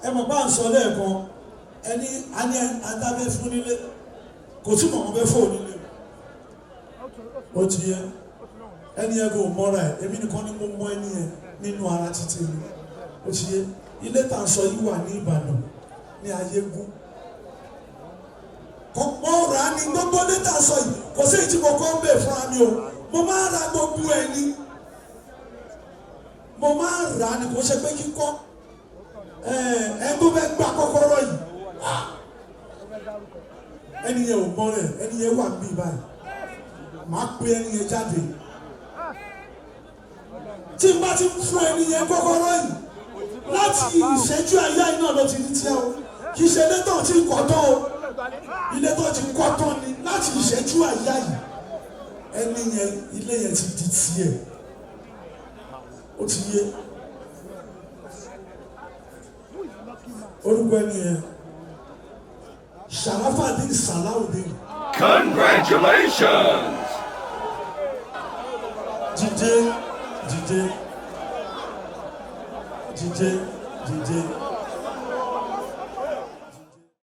Ẹ mọ̀ bá ń sọ lẹ́ẹ̀kan, ẹni a ní adábẹ́ fún nílé, kò tí mọ̀ wọ́n fẹ́ fò nílé o. Ó ti yẹ ẹni yẹn kò mọ́ra ẹ̀, èmi nìkan ni mo mọ ẹni yẹn nínú ara títí mi. Ó ti yẹ, ilé tá à ń sọ yìí wà ní Ìbàdàn ní Ayégún. Mo rà á ní gbogbo ilé tá à ń sọ yìí, kò sí èyí tí mo kọ́ ń bẹ̀ fúnra mi o. Mo máa ń ra gbogbo ẹ̀ ní, mo máa ń rà á ní, kò ṣe pé kíkọ́ ẹ ẹ tó fẹ́ gba kọ́kọ́rọ́ yìí, ẹni yẹn ò mọ rẹ̀, ẹni yẹn wà níbí báyìí, màá pe ẹni yẹn jáde. Tí n bá ti fún ẹni yẹn kọ́kọ́rọ́ yìí, láti ìṣẹ́jú àyá iná ló ti di tiẹ̀ o. Kì í ṣe ilé tó ti kọ́ tán o, ilé tó ti kọ́ tán ni. Láti ìṣẹ́jú àyá yìí, ẹni yẹn, ilé yẹn ti di tiẹ̀. Ó ti yé orúkọ ẹni yẹn, Sharafadin Salawudeen. Congratulations! Dìde, dìde, dìde, dìde.